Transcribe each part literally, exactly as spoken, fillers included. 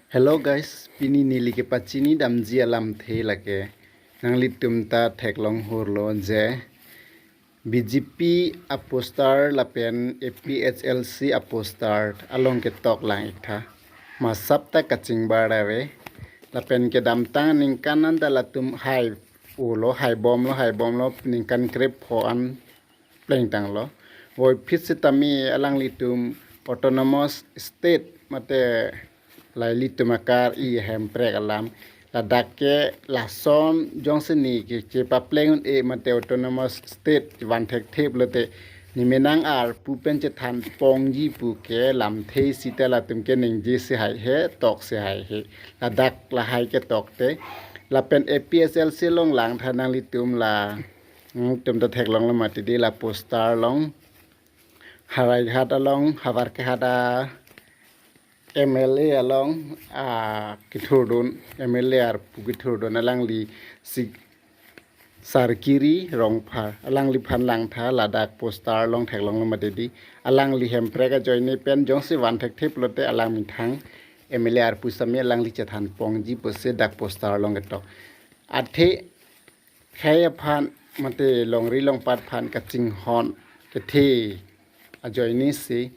Hello guys, pini neli kepachini damji alamthe lake nanglitum ta theklong hurlo je B J P a poster lapen A P H L C a poster along ketok lang ik tha. Masap ta kachingbar ave. Lapen kedamtang aningkan anta latum hai ulo, hai bomlo, hai bomlo, ningkan krepho an plengtanglo. Voiphit sitame alanglitum autonomous state mate lailitum akar-i hemprek alam. Ladak ke lason jongsi ne ke chepapleng un-e mate autonomous state van thekthe pulote ne menang arpu pen chethan pongji pu ke lamthe sita latum ke ningje si haihe, tok si haihe. Ladak lahai ketok te. Lapen A P H L C along lang tha nanglitum la. Hmm, tum ta theklonglo mati di la poster along. Hawaihat along, Havarkehat a M L A along, a, kethurdun, M L A arpu kethurdun alangli si Sarkiri Rongphar, alangliphan lang tha ladak poster along theklonglo mati di. Alangli hemprek ajoine pen jongsi van thekthe pulote alang methang M L A arpu sitame alangli chethan pongji pusi dak poster along ketok. Athe khei aphan mate longri longpat aphan kachinghon kethe ajoine si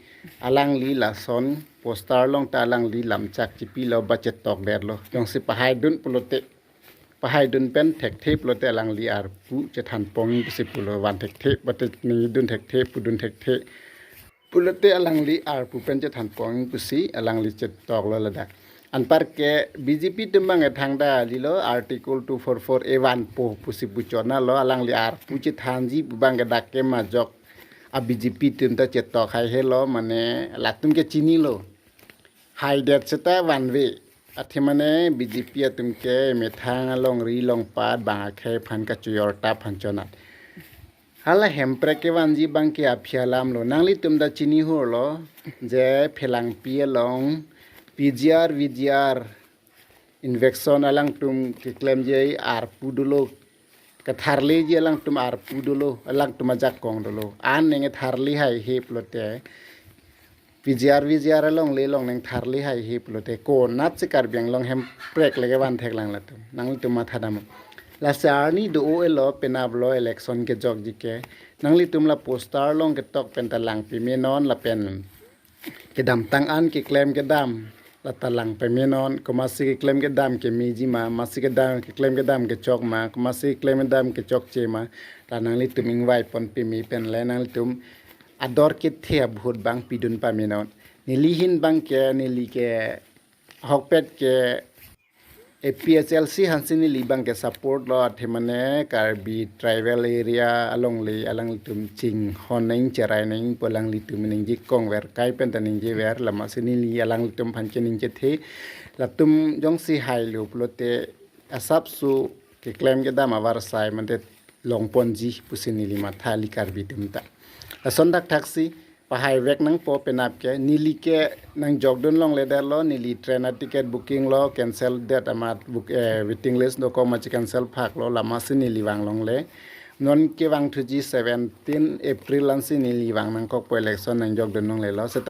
alangli lason poster along ta alangli lamchak chipilo ba chetok detlo. Jongsi pahaidun pulote, pahaidun pen thekthe pulote alangli arpu chethan pong pusi pulo, van thekthe, mate ningdun thekthe, pudun thekthe pulote alangli arpu pen chethan pong pusi alangli chetoklo ladak. Anparke B J P atum abang ethang da lilo Article two four four A one po pusi puchonalo, alangli arpu chethanji pu abang ke dak ke majok a B J P atum ta chetok haihelo, mane latum ke chinilo. Haidet seta vanve. Athe mane B J P atum ke methang alongri longpat bang akhei aphan kachoyor ta aphan chonat. Hala hemprek kevanji abang ke aphi alamlo. Nanglitum ta chini hurlo je Phelangpi along P G R, V G R injection alangtum keklemji arpu dolo. Katharliji alangtum arpu dolo, alangtum ajakong dolo. An neng tharli haihe pulote P G R, V G R along le long neng tharli haihe pulote konat si Karbi Anglong hemprek le kevan theklang latum. Nanglitum matha dam. Lasi arni do-o-elo penaplo election kejokji ke. Nanglitum la poster along ketok pen ta lang pamenon lapen kedamtang an keklem kedam la ta lang pamenon, komatsi keklem kedam kemeji ma, masi kedam keklem kedam kechok ma, komatsi keklem kedam kechokche ma, la nanglitum ingvai pon peme pen le nanglitum ador kethe a-vote abang pidun pamenon. Neli ahin abang ke, neli ke ahokpet ke A P H L C aphansi neli abang ke support lo, athe mane Karbi tribal area along le alanglitum chinghon neng cherai neng pu alanglitum ningje kongver kai pen ta ningjever, la masi neli alanglitum aphan ke ningjethe, latum jongsi hailo pulote asapso keklem kedam avarsai mate longponji pusi neli matha, ili Karbi atum ta. Lason thakthak si pahaivek nangpo penap ke, neli ke nangjokdun longle detlo, neli train a-ticket booking lo, cancel det amat book, eh, waiting list dokok ma, che-cancel phaklo, la masi neli vang longle. Non kevangthuji seventeen April ansi neli vang nangkokpo, election nangjokdun longlelo. Seta